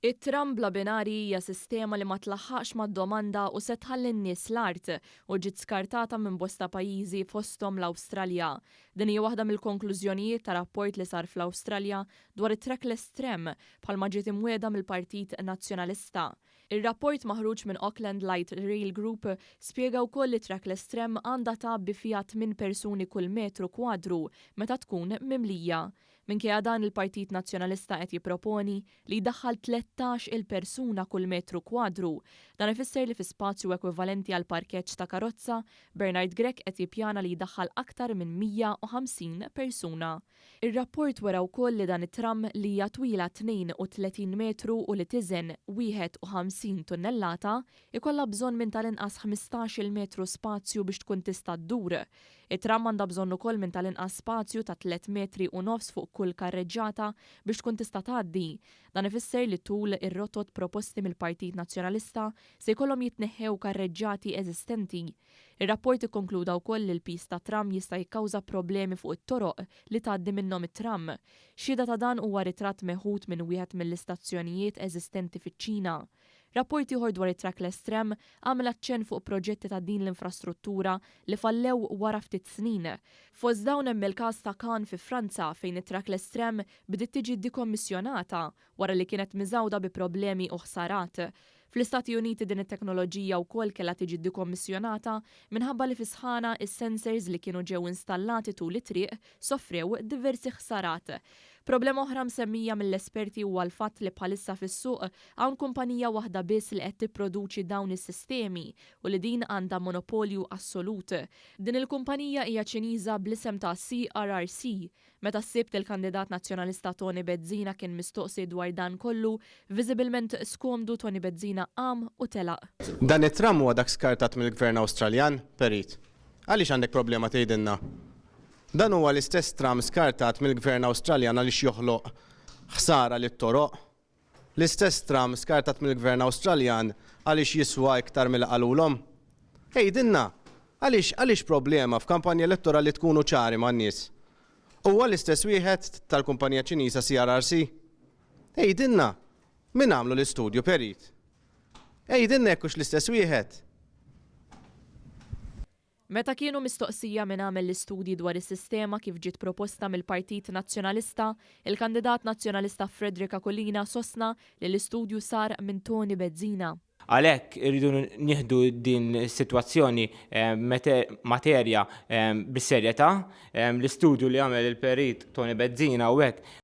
It-tram bla binarji hija sistema li ma tlaħħaqx mad-domanda u se tħalli n-nies l-art u ġiet skartata minn bosta pajjiżi fosthom l-Awstralja. Din hija waħda mill-konklużjonijiet ta' rapport li sar fl-Awstralja dwar it-trackless tram bħalma ġiet imwiegħda mill-Partit Nazzjonalista. Ir-rapport maħruġ minn Auckland Light Rail Group spjega wkoll li trackless tram għandha tgħabbi fiha tminn persuni kull metru kwadru meta tkun mimlija. Minkejja dan il-Partit Nazzjonalista qed jipproponi li jdaħħal 13-il persuna kull metru kwadru. Dan ifisser li fi spazju ekwivalenti għal parkeġġ ta' karozza, Bernard Grech qed jippjana li jdaħħal aktar minn 150 persuna. Ir-rapport wera wkoll li dan it-tram li hija twila 32 metru u li tiżen 51 tunnellata, ikollha bżonn minn tal-inqas 15-il metru spazju biex tkun tista' ddur. It-tram għandha bżonn ukoll minn tal-inqas spazju ta' tliet metri u nofs fuq kull karreġġata biex tkun tista' tgħaddi. Dan ifisser li tul ir-rotot proposti mill-Partit Nazzjonalista se jkollhom jitneħħew karreġġati eżistenti. Ir-rapport ikkonkluda wkoll li l-piż tat-tram jista' jikkawża problemi fuq it-toroq li tgħaddi minnhom it-tram. Xhieda ta' dan huwa ritratt meħud minn wieħed mill-istazzjonijiet eżistenti fiċ-Ċina. Rapport ieħor dwar it-trackless tram għamel aċċenn fuq proġetti ta' din l-infrastruttura li fallew wara ftit snin. Fost dawn hemm il-każ ta' Caen fi Franza fejn it-trackless tram bdiet tiġi dikommissjonata wara li kienet miżgħuda bi problemi u ħsarat. Fl-Istati Uniti din it-teknoloġija wkoll kellha tiġi dikommissjonata minħabba li fis-sħana is-sensors li kienu ġew installati tul it-triq sofrew diversi ħsarat. Problema oħra msemmija mill-esperti huwa l-fatt li bħalissa fis-suq hawn kumpanija waħda biss li qed tipproduċi dawn is-sistemi u li din għandha monopolju assolut. Din il-kumpanija hija Ċiniża bl-isem ta' CRRC. Meta s-Sibt il-kandidat Nazzjonalista Toni Bezzina kien mistoqsi dwar dan kollu, viżibilment skomdu Toni Bezzina qam u telaq. Dan it-tram huwa dak skartat mill-Gvern Awstraljan, Perit? Għaliex għandek problema tgħidilna? Dan huwa l-istess tram skartat mill-Gvern Awstraljan għaliex joħloq ħsara lit-toroq? L-istess tram skartat mill-Gvern Awstraljan għaliex jiswa iktar milli qalulhom? Għidilna! Għaliex għaliex problema f'kampanja elettorali tkunu ċari man-nies? Huwa l-istess wieħed tal-kumpanija Ċiniża CRRC? Għidilna! Min għamlu l-istudju, Perit? Għidilna jekk hux l-istess wieħed! Meta kienu mistoqsija min għamel l-istudji dwar is-sistema kif ġiet proposta mill-Partit Nazzjonalista, il-kandidat Nazzjonalista Frederick Aquilina sostna li l-istudju sar minn Toni Bezzina. Għalhekk irridu nieħdu din is-sitwazzjoni materja bis-serjetà. L-istudju li għamel il-perit Toni Bezzina u hekk.